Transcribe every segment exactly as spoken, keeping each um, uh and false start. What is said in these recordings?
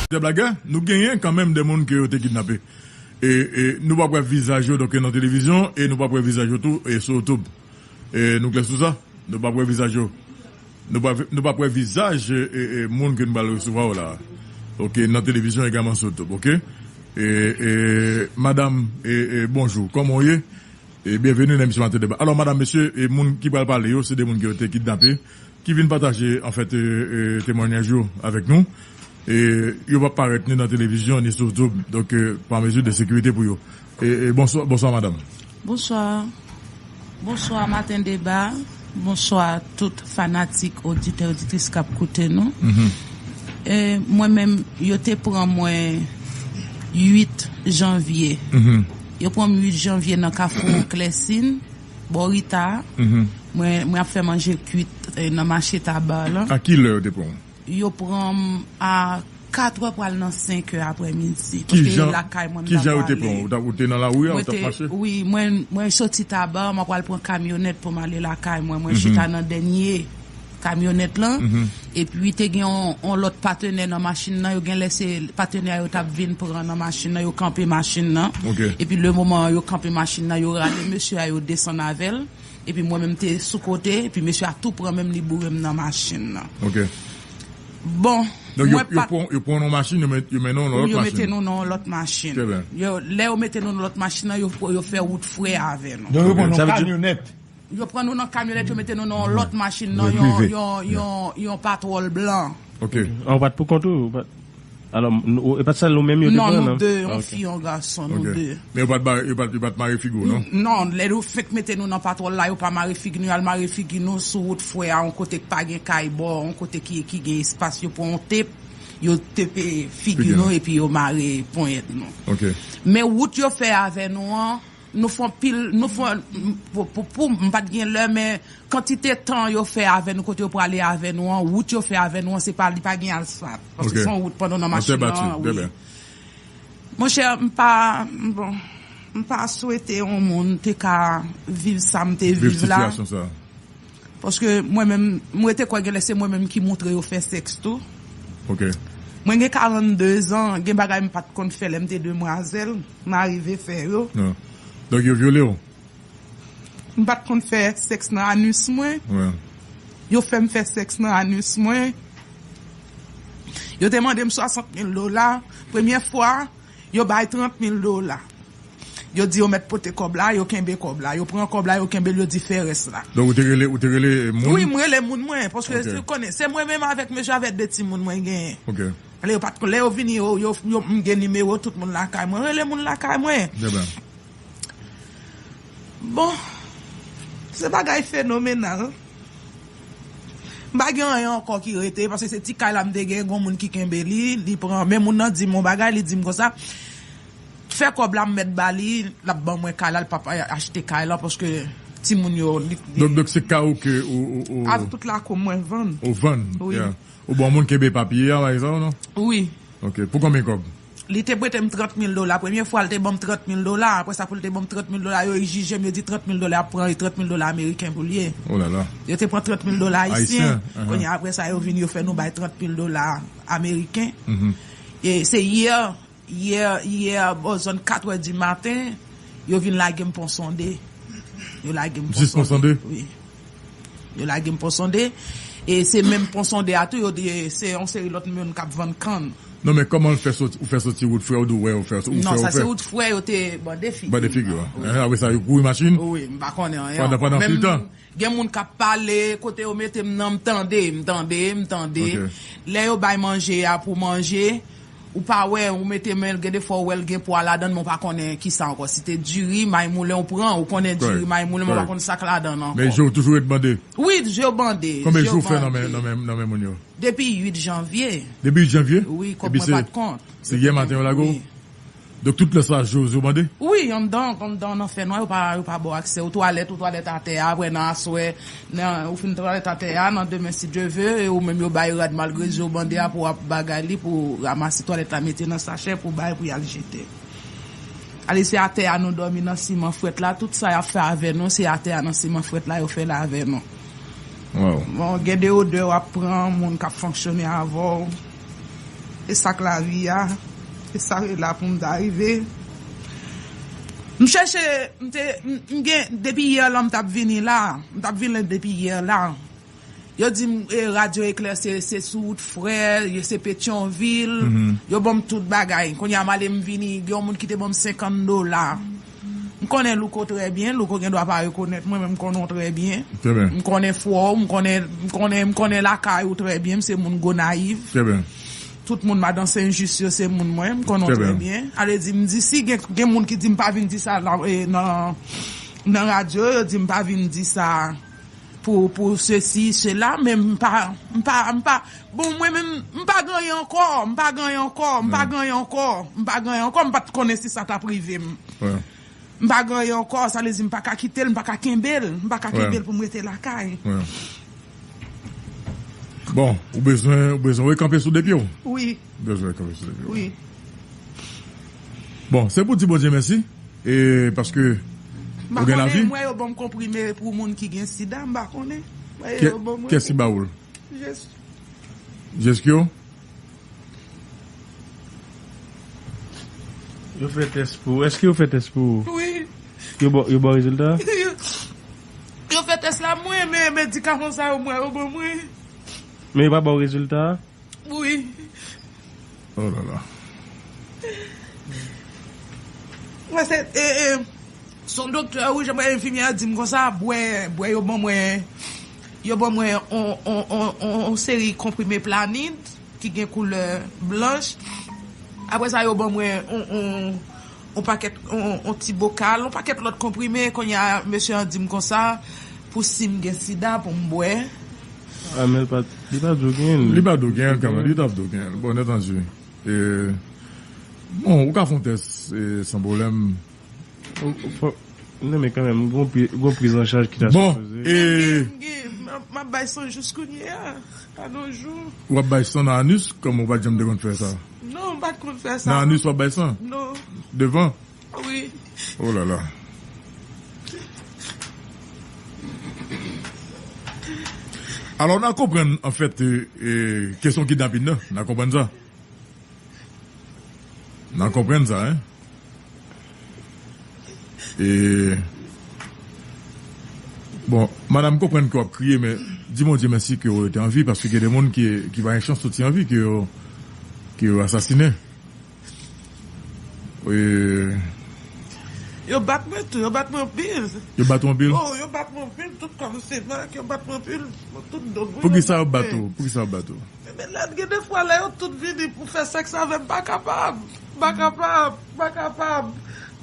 Chantè Blagè, nou genyen kanmenm de moun ke yo te kidnape. E, e nou p ap wè vizaj yo, donk, nan televizyon, e nou p ap wè vizaj yo tou, e sou YouTube. E nou klè sou sa? Nou p ap wè vizaj yo. Nou p ap, nou p ap wè vizaj, e, e, e, moun ke nou pral resevwa yo la. Oke, nan televizyon egalman sou YouTube, oke? E, e, madanm, e, e, bonjou, kòman w ye? E byenveni nan emisyon Maten Deba. Alò, madanm, mesye, e moun ki pral pale yo, se de moun ki yo te kidnape, ki vin pataje, anfèt, e, e, temwanyaj yo avèk nou. E yo p ap parèt ni nan televizyon, ni sou YouTube. Donk, e, pa mezi de sekirite pou yo. E, e, bonswa, bonswa, madanm. Bonswa. Bonswa, Maten Deba. Bonswa, tout fanatik, oditè, oditris k ap koute nou. Mhm. E, mwen menm, yo te pran mwen uit janvye. Mhm. Yo pran m uit janvye nan Kafou Klèsin, bò Rita. Mhm. Mwen, mwen ap fè manje kwit, e, nan mache Taba lan. A ki lè yo te pran w? Yo pran m a katrè pral nan senkè aprèmidi. Paske lakay mwen m t ap prale. Ki jan yo te pran w? Ou t ap, ou te nan lari a, ou t ap mache? Wi, mwen, mwen soti Taba, mwen pral pran kamyonèt pou m ale lakay mwen. Mwen chita nan dènye kamyonèt lan. Mhm. Epi te gen yon, yon lòt patenè nan machin nan. Yo gen lè se patenè yo t ap vin pran nan machin nan. Yo kanpe machin nan. Ok. Epi le moman yo kanpe machin nan, yo rale mesye a, yo desann avè l. Epi mwen menm te sou kote, epi mesye a tou pran men m, li boure m nan machin nan. Ok. Bon, donk, yo, mwen yo pa pran, yo pran yon machin, yo met, yo mennen w nan yon lòt machin. Yo mete nou nan yon lòt machin. Trè byen. Yo, lè yo mete nou nan lòt machin nan, yo, yo fè wout frè avè nou. Donk, yo pran yon kamyonèt. Yo pran nou nan kamyonèt, yo mete nou nan yon lòt machin, nan yon, yon, yon, yon patwòl blan. Ok. An, ou pa t pou kont ou, ou pa t, alò, nou, e pa t sèl ou menm yo te pran, non? Non, nou de, yon fi, yon gason, nou de. Ok. Men yo pa t ba-, yo pa t, yo pa t mare figi w, non? N-, non, lè yo fenk mete nou nan patwòl la, yo pa mare figi nou, y al mare figi nou sou wout frè a, yon kote k pa gen kay bò, yon kote ki, ki gen espas, yo pran yon tep, yo tepe figi nou, epi yo mare ponyèt nou. Ok. Men wout yo fè avè nou an, nou fè anpil, nou fè, pou, pou, pou, m pa t gen lè, men kantite tan yo fè avè nou, kote yo prale avè nou an, wout yo fè avè nou an, se pa, li pa gen asfalt. Paske se yon wout pandan nan machin nan, wi. Monchè, m pa, bon, m pa swete yon moun te ka viv sa m te viv la. Viv sitiyasyon sa. Paske mwen menm, m rete kwè gen lè se mwen menm ki moutre yo fè sèks tou. Ok. Mwen gen karannde zan, gen bagay m pa t konn fè lè m te demwazèl, m arive fè yo. Non. Donk yo vyole w? M pa t konn fè sèks nan anis mwen. Wi. Yo fè m fè sèks nan anis mwen. Yo te mande m swasant mil dola. Premye fwa, yo bay trant mil dola. Yo di yo mèt pote kòb la, yo kenbe kòb la. Yo pran kòb la, yo kenbe l, yo di fè rès la. Donk, ou te rele, ou te rele moun? Wi, m rele moun mwen, paske ou konnen, se mwen menm avèk mesye avèk de timoun mwen genyen. Ok. Lè yo pa t, lè yo vini, yo, yo, yo, m gen nimewo tout moun lakay mwen. Rele moun lakay mwen. Trè byen. Bon, se bagay fenomenal. M pa gen anyen ankò ki rete, paske se ti kay la m te gen, gon moun ki kenbe li, li pran, men moun nan di m yon bagay, li di m konsa, fè kòb la m mèt ba li, l ap ban mwen kay la, l p ap achte kay la, paske timoun yo, li, li. Donk, donk se kay ou ke ou, ou, ou. Avèk tout lakou mwen vann. Ou vann, wi. Yeah. Ou bon moun kenbe papye a, pa egzanp, non? Wi. Ok, pou konbyen kòb? Li te prete m trant mil dola. Premye fwa, li te ban m trant mil dola. Apre sa, pou li te ban m trant mil dola, yo jije m, yo di trant mil dola ap pran, e trant mil dola ameriken pou l ye. Oh là là. Yo te pran trant mil dola ayisyen. Ayisyen, ahan. Kounye a, apre sa, yo vin, yo fè nou bay trant mil dola ameriken. Mhm. E se yè, yè, yè, bò zòn katrè di maten, yo vin lage m Pon Sonde. Yo lage m Pon Sonde. Jis Pon Sonde? Wi. Yo lage m Pon Sonde. E se menm Pon Sonde a tou, yo di, e, se yon seri lòt moun k ap vann kann. Non, men kòman l fè soti, ou fè soti wout frè, ou di w wè, ou fè, ou fè, ou fè? Non, sa se wout frè, yo te bande figi. Bande figi, wi. Wi. Apre sa, yo kouri machin? Wi, m pa konnen anyen ankò. Pandan, pandan menm tan? Gen moun k ap pale, kote yo mete m nan, m tande, m tande, m tande. Ok. Lè yo bay manje a pou manje, ou pa wè, ou mete men l, gen de fwa ou wè l gen pwa ladan l, men ou pa konnen kisa ankò. Si te diri, may moulen, ou pran, ou konnen diri, may moulen, men ou pa konn sa k ladan l ankò. Men je w toujou ret bande? Wi, je w bande. Konbyen jou w fè nan men, nan men, nan men moun yo? Depi uit janvye. Depi uit janvye? Wi, kòb mwen pa t kont. Epi se, se yè maten yo lage w? Wi. Donk, tout lè sa, je w, je w bande? Wi, anndan, anndan, nan fènwa, yo pa, yo pa ba w aksè. Ou twalèt, ou twalèt atè a, apre nan aswè, nan, ou fin twalèt atè a, nan demen, si Dye ve, e ou menm yo bay rad malgre je w bande a pou w ap bagay li, pou w ranmase twalèt la, mete nan sachè, pou w bay, pou y al jete. Ale, se atè a nou dòmi nan siman frèt la, tout sa y ap fè avè nou, se atè a nan siman frèt la yo fè l avè nou. Wow. Bon, gen de odè w ap pran, moun k ap fonksyone avè w. E sa k lavi a, e sa k la pou m ta rive. M chèche, m te, m, m gen, depi yè la m t ap vini la, m t ap vini depi yè la. Yo di m, e, Radyo Eklè se, se sou wout Frè, yo se Petyonvil, yo ban m tout bagay. Kounye a m ale m vini, gen yon moun ki te ban m senkant dola. M konnen Louko trè byen, Louko gen dwa pa rekonèt mwen, men m konnen w trè byen. M konnen fwa w, m konnen, m konnen, m konnen lakay ou trè byen, m se moun Gonayiv. Tout moun madan Sen Jis yo se moun mwen, m konnen w trè byen. Ale di m di si gen, gen moun ki di m pa vin di sa nan, e, nan, nan radyo, yo di m pa vin di sa pou, pou sesi, sela, men m pa, m pa, m pa, bon, mwen menm, m pa gen anyen ankò, m pa gen anyen ankò, m pa gen anyen ankò, m pa gen anyen ankò, m pa t konnen si sa t ap rive m. M pa gen anyen ankò, sa vle di m pa ka kite l, m pa ka kenbe l, m pa ka kenbe l pou m rete lakay. Bon, ou bezwen, ou bezwen rekanpe sou de pye w? Wi. Ou bezwen rekanpe sou de pye w? Wi. Bon, se pou di Bondye mèsi, e paske ou gen lavi. M pa konnen, mwen yo ban m konprime pou moun ki gen sida, m pa konnen. Mwen yo ban mwen. Kiyès ki ba ou l? Jeskyo. Jeskyo? Yo fè tès pou ou. Èske yo fè tès pou ou? Wi. Yo ba, yo ba w rezilta a? Yo fè tès la mwen, men medikaman sa yo mwen yo ban mwen. Men yo pa ba w rezilta a? Wi. Oh la la. Mwen se, e, e, se yon doktè, wi, jan mwen enfimyè a di m konsa, bwè, bwè yo ban mwen, yo ban mwen on, on, on, on, on seri konprime Planid ki gen koulè blanch. Apre sa, yo ban mwen on, on, on pakèt, on, on ti bokal, on pakèt lòt konprime. Kounye a, mesye an di m konsa, pou si m gen sida, pou m bwè. Ah, men li pa, li pa di w genyen l. Li pa di w genyen l kanmenm, li t ap di w genyen l. Bon, nèt an di. E, bon, ou ka fè yon tès, e, san pwoblèm. Ou, ou fò, non, men kanmenm, gon pri, gon priz an chaj ki ta sipoze. Bon, e. M gen, m gen, m ap, m ap bay san jis kounye a, a nos jours. W ap bay san nan anis, kòm ou pa t janm te konn fè sa? Non, m pa t konn fè sa. Nan anis w ap bay san? Non. Devan? Wi. Oh la la. Alò, n a konprann, anfèt, e, e, kesyon kidnapin nan, n a konprann sa. N a konprann sa, en. E, bon, madanm, m konprann ke w ap kriye, men di Bondye mèsi ke w rete an vi, paske gen de moun ki, ki pa gen chans soti an vi, ke yo, ke yo asasinen. E, yo bat mwen tou, yo bat mwen anpil. Yo bat ou anpil? Oh, yo bat mwen anpil, tout kò m se mak, yo bat mwen anpil, tout do m. Poukisa yo bat ou? Poukisa yo bat ou? Men lè, gen de fwa lè yo tout vini pou fè sèks avè m, m pa kapab. M pa kapab, m pa kapab.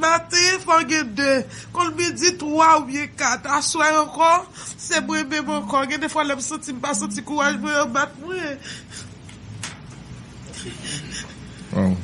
Maten, fò gen de. Konn midi, twa oubyen kat. Aswè ankò, se mwen menm ankò. Gen de fwa lè m santi m pa santi kouraj mwen, yo bat mwen. Waw.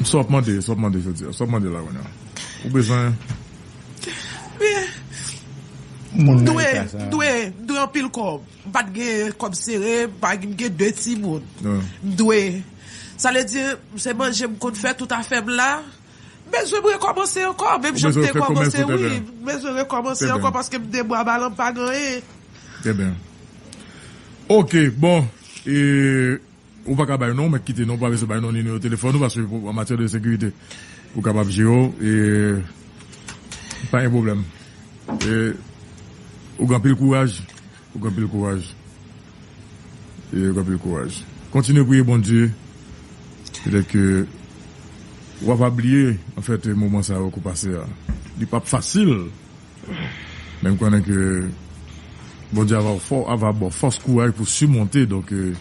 Sa w ap mande, sa w ap mande jodi a, sa w ap mande la kounye a. Ou bezwen. M dwe, m dwe, m dwe anpil kòb. M pa t gen kòb sere, m pa gen, m gen de timoun. M dwe. Sa vle di, se manje m konn fè tout afè m la. M bezwen rekòmanse ankò, menm jan m te kòmanse, wi. M bezwen rekòmanse ankò paske m de bwa balan, m pa gen anyen. Trè byen. Ok, bon. E, ou pa ka bay non, mèt kite non, ou pa bezwen bay non, nimewo telefòn ou, paske pou, an matyè de sekirite, ou kapab jere w, e, pa gen pwoblèm. E, ou gen anpil kouraj. Ou gen anpil kouraj. E ou gen anpil kouraj. Kontinye priye Bondye. Petèt ke w ap bliye, anfèt, moman sa yo ke w pase a. Li p ap fasil. Men m konnen ke Bondye ava fò, ava ba w fòs, kouraj pou simonte, donk, e,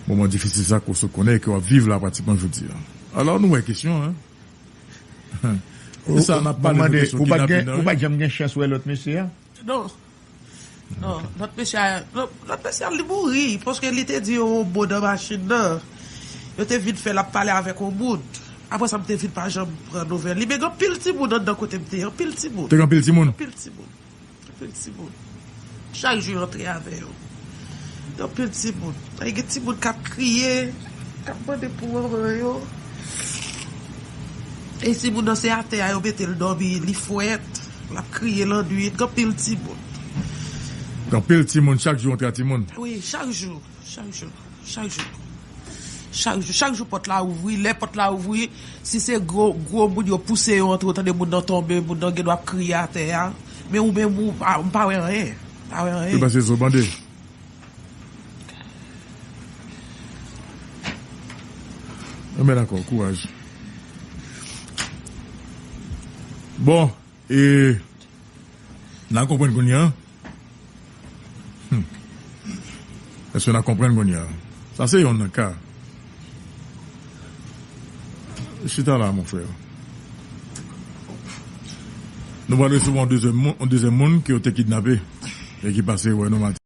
moman difisil sa ke w sot konnen e ke w ap viv la pratikman jodi a. Alò, nou wè kesyon, en. Se sa, n ap pale de kesyon kidnapin nan, wi. Ou pa t janm gen chans wè lòt mesye a? Non. Non, lòt mesye a, lòt mesye a, li mouri, paske li te di yon mo nan machin nan. Yo te vin fè l ap pale avèk yon moun. Apre sa, m te vin pa janm pran nouvèl li. Men gen anpil timoun anndan kote m te ye, anpil timoun. Te gen anpil timoun? Anpil timoun. Anpil timoun. Chak jou, yo antre avè yo. Gen anpil timoun. Gen timoun k ap kriye, k ap mande pou manman yo. E timoun nan, se atè a yo mete l dòmi, li frèt. L ap kriye lannwit, gen anpil timoun. Gen anpil timoun, chak jou antre a timoun. Wi, chak jou, chak jou, chak jou. Chak jou, chak jou pòt la ouvri, lè pòt la ouvri, si se gwo gwo moun yo pouse yo antre, ou tande moun nan tonbe, moun nan gen dwa ap kriye atè a. Men ou menm ou pa ou pa wè anyen. Pa wè anyen. Li pase zo bande. Enben dakò, kouraj. Bon, e n a konprann kounye a. Hmm. Èske n a konprann kounye a? Sa se yonn nan ka. Chita la, mon frè. Nou pral resevwa yon dezyèm moun, yon dezyèm moun ke yo te kidnape e ki pase wè nou maten.